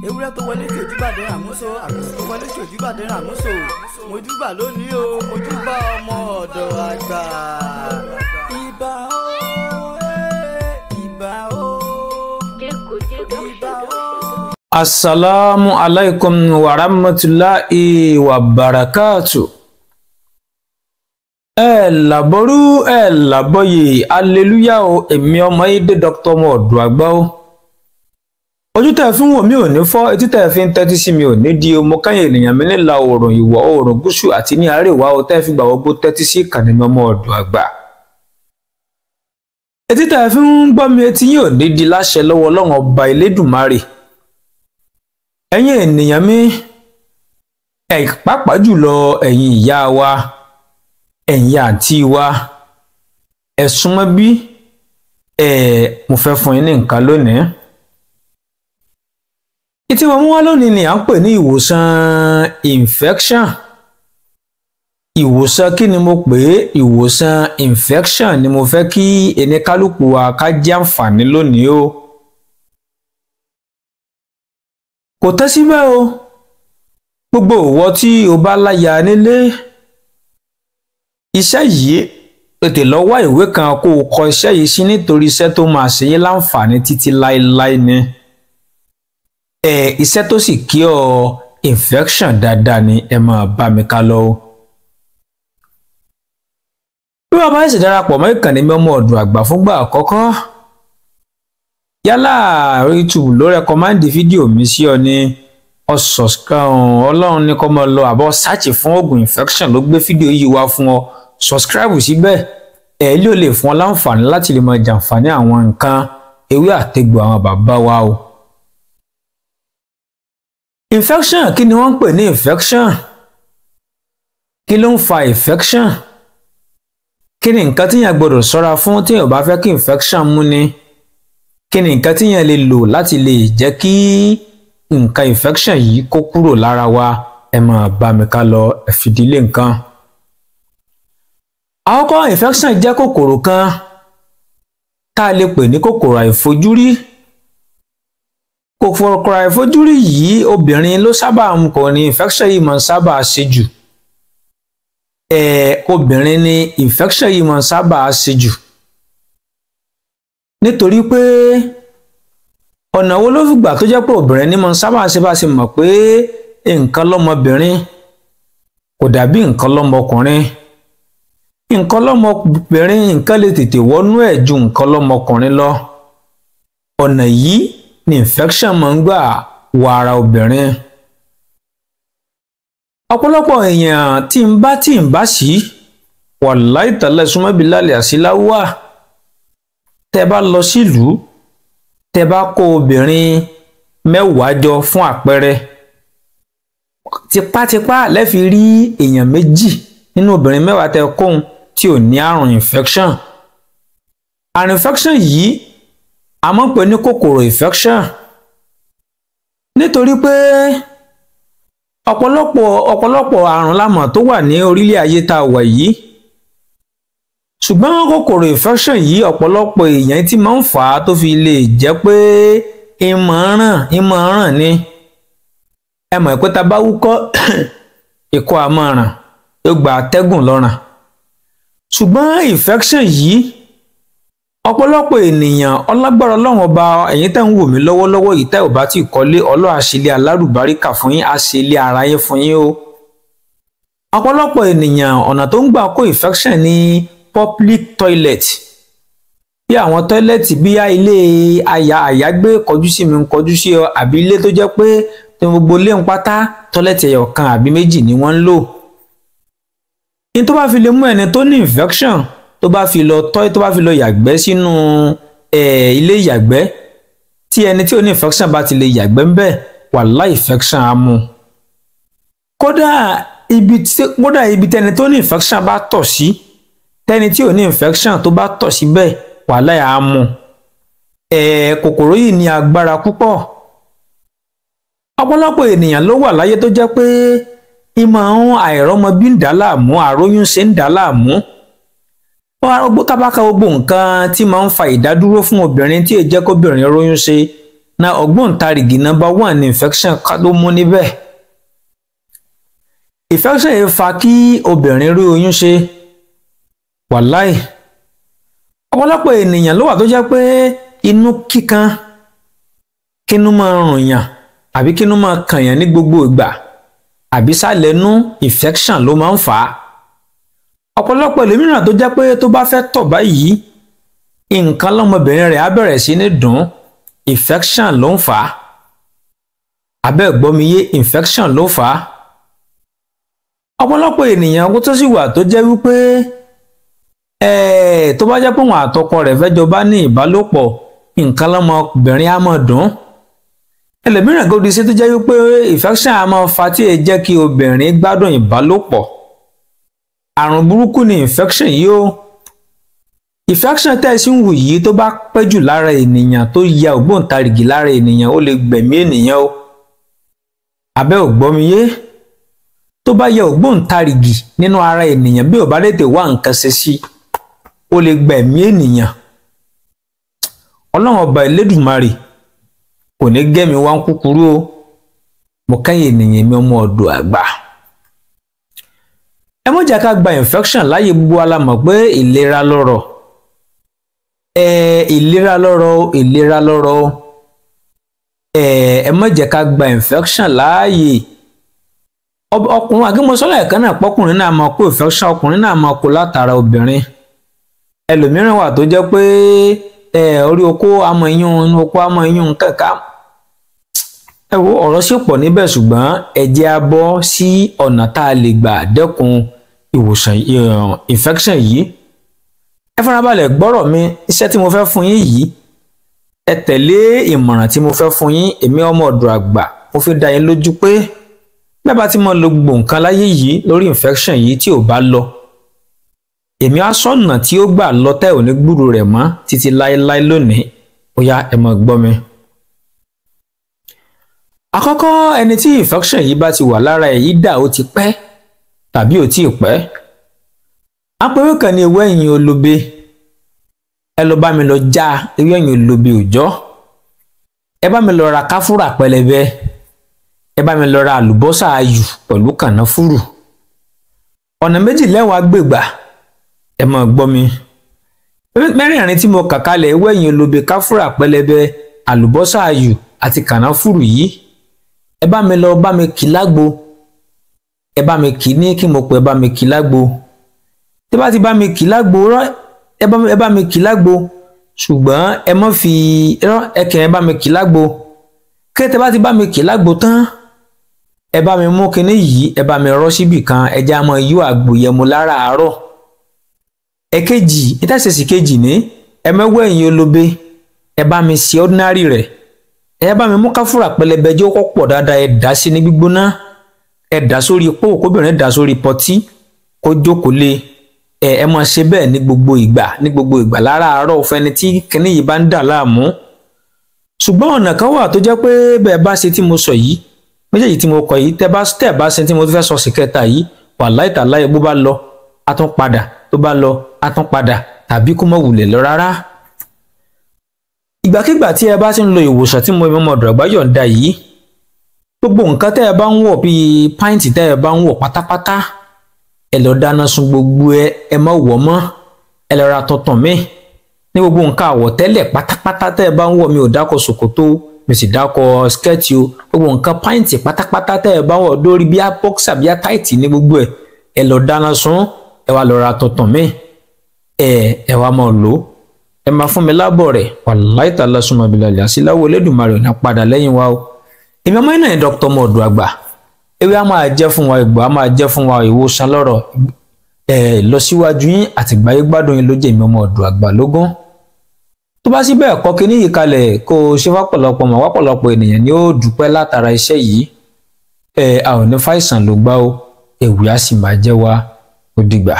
Ewúrẹ́ tó wọlé tí ojúbàdé ràmúso, àgùntàn tó wọlé tí ojúbàdé ràmúso. Mojúbà lónìí o, mojúbà ọmọ ọ̀dọ̀ àgbà. Ìbà o, ìbà o, ìbà o. Assalamu alaikum wa rahmatulahi wa barakatu. Ẹ làbọrú ẹ làbọyè, aleluya o. Èmi ọmọ yìí dé Dr. ọmọ ọ̀dọ̀ àgbà o. Ojú tẹ́ fi ń wò mí ò ní fọ́, etí tẹ́ fi ń tẹ́tí sí mi ò ní di o. Mo káyọ̀ ènìyàn mi nílà oòrùn, ìwọ̀ oòrùn, gúúsù àti ní àríwá o, tẹ́ fi gbà wọ́gbó tẹ́tí sí ìkànnì mi ọmọ ọ̀dọ̀ àgbà. Etí tẹ́ fi ń gbọ́ mi, etí yìí ò ní di láṣẹ lọ́wọ́ Ọlọ́run ọba Elédùmarè. Ẹ̀yin ènìyàn mi, ẹ̀ pàápàá jùlọ ẹ̀yin ìyá wa, ẹ̀yin àǹtí wa, ẹ súnmọ́ bí ẹ̀, mo fẹ́ fún yín ní nǹkan lónìí. Ìtí mo mú wá lónìí ni à ń pè ní ìwòsàn infection. Ìwòsàn kí ni mo pè é? Ìwòsàn infection ni mo fẹ́ kí ẹnikálukú wa ká jẹ àǹfààní lónìí o. Kò tẹ́ síbẹ̀ o. Gbogbo ìwọ tí o bá láya nílé, iṣẹ́ yìí tètè lọ wá ìwé kan kó o kọ iṣẹ́ yìí sí, nítorí iṣẹ́ tó máa ṣe yín láǹfààní títí láéláé ni. Ẹ iṣẹ́ tó sì kí ọ infection dáadáa ni, ẹ máa bá mi ká lọ o. Bí wọ́n bá sì darapọ̀ mọ́ ìkànnì mi ọmọ ọ̀dọ̀ àgbà fúngbà àkọ́kọ́, yálà YouTube ló rẹkọmáǹdì fídíò mi sí ọ ní ọlọ́run ní kọ́ mọ́ lọ àbọ̀ sáàchì fún oògùn infection ló gbé fídíò yìí wá fún ọ, subscribe síbẹ̀, ẹ̀ ló lè fún ọ láǹfààní láti lè máa jàǹfààní àwọn nǹkan ewé àtegbò àwọn bàbá wa o. Infection, kí ni wọ́n ń pè ní infection? Kí ló ń fa infection? Kí ni nǹkan tíyàn gbọ́dọ̀ ṣọ́ra fún tíyàn bá fẹ́ kí infection mú ni? Kí ni nǹkan tíyàn lè lò láti lè jẹ́ kí nǹkan infection yìí kó kúrò lára wa? Ẹ máa bá mi ká lọ, ẹ fìdílé nǹkan. Àkọ́kọ́, infection jẹ́ kòkòrò kan tá a lè pè ní kòkòrò àìfojúrí. Kòkòrò àìfojúrí yìí obìnrin ló sábà ń kọ ní infection yìí máa ń sábà ṣe jù. Obìnrin ni infection yìí máa ń sábà ṣe jù. Nítorí pé ọ̀nà wo ló fi gbà tó jẹ́ pé obìnrin ni máa ń sábà ṣe, bá ṣe mọ̀ pé nǹkan lọ́mọbìnrin kò dàbí nǹkan lọ́mọkùnrin. Nǹkan lọ́mọbìnrin, nǹkan lè tètè wọnú ẹ̀ ju nǹkan lọ́mọkùnrin lọ. Ọ̀nà yìí ni infection máa ń gbà wọ ara obìnrin. Ọ̀pọ̀lọpọ̀ èèyàn tí ń bá sí, wàláì tàlẹ́ súnmọ́bìlálẹ̀ àsíláwà, tẹ́ bá lọ sílùú, tẹ́ bá kó obìnrin 10 jọ fún àpẹẹrẹ, tipátipá lẹ́fi rí èèyàn 2 nínú obìnrin 10 tẹ́ kóhun tí ò ní àrùn infection. Àrùn infection yìí a máa ń pè ní kòkòrò infection, nítorí pé ọ̀pọ̀lọpọ̀ àrùn la mọ̀ tó wà ní orílẹ̀ ayé tá a wà yìí. Ṣùgbọ́n kòkòrò infection yìí ọ̀pọ̀lọpọ̀ èèyàn tí máa ń fà á tó fi lè jẹ́ pé ìmọ̀ràn ni. Ẹ mọ̀ pé tá a bá wúkọ́ ikọ́ a máa ràn, ó gba atẹ́gùn lọ́ràn. Ṣùgbọ́n infection yìí ọ̀pọ̀lọpọ̀ ènìyàn, ọlágbára Ọlọ́run ọba, ẹ̀yin tẹ́ ń wò mí lọ́wọ́lọ́wọ́ yìí tẹ́ ò bá ti kọ́lé, Ọlọ́run àṣìlẹ̀ alárùbáríkà fún yín, àṣìlẹ̀ ara yín fún yín o. Ọ̀pọ̀lọpọ̀ ènìyàn ọ̀nà tó ń gbà kó infection ní public toilet, bí àwọn tọ́ílẹ̀tì bí ilé àyágbé kọjú sí mi ń kọjú sí ọ, àbí ilé tó jẹ́ pé gbogbo ilé ń pátá tọ́ílẹ̀tì ẹyọ kan àbí méjì ni wọ́n ń lò. Ní tó bá fi lè mú ẹni tó ní infection tó bá fi lọ tọ́, tó bá fi lọ yàgbẹ́ sínú ilé yàgbẹ́, tí ẹni tí ò ní infection bá ti lè yàgbẹ́ ń bẹ̀, wàhálà infection á mú. Kódà ibi tẹni tó ní infection bá tọ̀ sí, tẹni tí ò ní infection tó bá tọ̀ síbẹ̀, wàhálà á mú. Kòkòrò yìí ní agbára púpọ̀. Ọ̀pọ̀lọpọ̀ ènìyàn ló wà láyé tó jẹ́ pé ìmọ̀ àwọn àìrọ́mọbí ń dà láàmú, àróyún ṣe ń dà láàmú. Tábàkà gbogbo nǹkan tí máa ń fa ìdádúró fún obìnrin tí èyí jẹ́ kóbìnrin róyún ṣe, Na ògbóǹtarìgì number 1 ní infection ló mú níbẹ̀. Infection yìí fa kí obìnrin rí oyún ṣe. Wàláì, ọ̀pọ̀lọpọ̀ ènìyàn ló wà tó jẹ́ pé inú kíkan, kínú máa rùn yàn àbí kínú máa kàn yàn ní gbogbo ìgbà, àbí sálẹ̀nú, infection ló máa ń fà á. Ọ̀pọ̀lọpọ̀ ẹlòmíràn tó jẹ́ pé tó bá fẹ́ tọ̀ báyìí, nǹkan lọ́mọbìnrin rẹ̀ á bẹ̀rẹ̀ sí ní dùn, infection ló ń fà á. Abẹ́ gbọ́miyé, infection ló fà á. Ọ̀pọ̀lọpọ̀ ènìyàn kó tó sì wà tó jẹ́ wípé tó bá jẹ́ pé wọn àtọkọ rẹ̀ fẹ́ jọba ní ìbálòpọ̀, nǹkan lọ́mọbìnrin á máa dùn. Ẹlòmíràn kò di sí tó jẹ́ wípé infection á máa fa tí ẹ jẹ́ kí obìnrin gbádùn ìbálòpọ̀. Àrùn burúkú ni infection yìí o. Infection tẹ́ ẹ sì ń wù yìí, tó bá pẹ́ jù lára ènìyàn, tó ya ògbóǹtarìgì lára ènìyàn, ó lè gbẹ̀mí ènìyàn o. Abẹ́ ò gbọ́miyé, tó bá ya ògbóǹtarìgì nínú ara ènìyàn, bí ò bá tètè wá nǹkan ṣe sí, ó lè gbẹ̀mí ènìyàn. Ọlọ́run ọba Elédùmarè kò ní gẹ́mi wá ń kúkúrú o. Mo kẹ́yìn ènìyàn mi, ọmọ ọ̀dọ̀ àgbà, ẹ má jẹ́ ká gba infection láyé. Gbogbo wa la mọ̀ pé ìlera lọ́rọ̀. Ìlera lọ́rọ̀, ìlera lọ́rọ̀. Ẹ má jẹ́ ká gba infection láàyè. Ọkùnrin àgbẹ̀mọsọ́lá ẹ̀kan náà, pọ́kùnrin náà máa kó infection, ọkùnrin náà máa kó látara obìnrin. Ẹlòmíràn wà tó jẹ́ pé orí okó amọ̀ iyún, inú okó amọ̀ iyún kẹ̀kẹ́. Ẹ wo, ọ̀rọ̀ sì pọ̀ níbẹ̀, ṣùgbọ́n ẹ jẹ́ á bọ́ sí ọ̀nà tá a lè gbà dẹ́kun ìwòsàn infection yìí. Ẹ farabalẹ̀ gbọ́rọ̀ mi. Iṣẹ́ tí mo fẹ́ fún yín yìí, ẹ tẹ̀lé ìmọ̀ràn tí mo fẹ́ fún yín. Èmi ọmọ ọ̀dọ̀ àgbà, mo fi dá yín lójú pé bẹ́ẹ̀ bá ti mọ lo gbogbo nǹkan láyé yìí lórí infection yìí, tí ò bá lọ, èmi á sọ̀nà tí ó gbà lọ tẹ́ ò ní gbúrò rẹ̀ mọ́ títí láéláé lónìí. Ó yá, ẹ máa gbọ́ mi. Àkọ́kọ́, ẹni tí infection yìí bá ti wà lára ẹ̀ yìí dà, ó ti pẹ́ tàbí ò tí ì pẹ́, apẹ̀wé kan ní ewé ẹ̀yìn olóbe. Ẹ lọ bá mi lọ já ewé ẹ̀yìn olóbe òòjọ́. Ẹ bá mi lọ ra káfúrà pẹlẹbẹ, ẹ bá mi lọ ra àlùbọ́sà ayù pẹ̀lú kànáfùrù. Ọ̀nà méjì lẹ́wọ̀n agbègbà. Ẹ máa gbọ́ mi. Mẹ́rẹ̀ẹ̀rin tí mo kà kalẹ̀, ewé ẹ̀yìn olóbe, káfúrà pẹlẹbẹ, àlùbọ́sà ayù àti kànáfùrù yìí, ẹ bá mi lọ bá mi kì lágbo. Ẹ bá mi kì ní kí mo pè, ẹ bá mi kì lágbo. Tí bá ti bá mi kì lágbo rọ, ẹ bá mi kì lágbo, ṣùgbọ́n ẹ má fi rọ ẹ kì. Ẹ bá mi kì lágbo. Kété bá ti bá mi kì lágbo tán, ẹ bá mi mú kinní yìí, ẹ bá mi rọ́ síbì kan. Ẹ jẹ́ á máa yó àgbo yẹn mu láràárọ̀. Ẹ̀kejì, ìtàṣẹ̀sì kejì ní, ẹ mẹ́wọ́ ẹ̀yìn olóbe, ẹ bá mi ṣe ordinary rẹ̀. Ẹ bá mi mú káfúrà pẹlẹbẹ, jẹ́ ó pọ̀ dáadáa. Ẹ dà sí ní gbígbóná, ẹ dà sórí pò, kóbìnrin dà sórí pọtí, kó jókòó lé. Ẹ máa ṣe bẹ́ẹ̀ ní gbogbo ìgbà, ní gbogbo ìgbà láràárọ̀, fẹ́ni tí kinní yìí bá ń dà láàmú. Ṣùgbọ́n ọ̀nà kan wà tó jẹ́ pé bẹ́ẹ̀ bá ṣe tí mo sọ yìí méjèèjì tí mo kọ yìí, tẹ́ bá ṣe tí mo fẹ́ sọ sí kẹta yìí, wàláhì tàláhì, bó bá lọ á tún padà, tó bá lọ á tún padà, tàbí kó má wulẹ̀ lọ rárá. Ìgbàkigbà tí ẹ bá ti ń lo ìwòsàn tí mo mọ̀ ọ̀dọ̀ àgbà yọ̀ǹda yìí, gbogbo nǹkan tẹ́ ẹ bá ń wọ̀, bíi pant tẹ́ ẹ bá ń wọ̀ pátápátá, ẹ lọ dáná sun gbogbo ẹ. Ẹ má wọ̀ mọ́, ẹ lọ ra tuntun míì. Ní gbogbo nǹkan àwọ̀tẹ́lẹ̀ pátápátá tẹ́ ẹ bá ń wọ̀, mi ò dákọ̀ ṣòkòtò, mi sì dákọ̀ skirt o, gbogbo nǹkan pant pátápátá tẹ́ ẹ bá ń wọ̀, lórí bíi boxer, bíi tight, ní gbogbo ẹ, ẹ lọ dáná sun. Ẹ wá lọ ra tuntun míì, ẹ wá máa lò ó. Ẹ máa fún mi lábọ̀ rẹ̀. Wàláì tàlá súnmọ́ abilà àsìláwọ̀ Elédùmarè ò ní padà lẹ́yìn wa o. Èmi ọmọ iná ní Dr. Mọ̀ọ́dọ̀ àgbà. Ewé á máa jẹ́ fún wa, ìgbà á máa jẹ́ fún wa, ìwòsàn lọ́rọ̀. Ẹ lọ síwájú yín àti ìgbáyé gbádùn yín ló jẹ́ èmi ọmọ ọ̀dọ̀ àgbà lógún. Tó bá sí bẹ́ẹ̀ kọ́ kíní yìí kalẹ̀, kó o ṣe fọ́pọ̀lọpọ̀ mọ̀, wọ́pọ̀lọpọ̀ ènìyàn ni ó dúpẹ́ látara iṣẹ́ yìí. Ẹ a ò ní fàìsàn ló gbá o, ewì á sì máa jẹ́ wa. Ó dìgbà.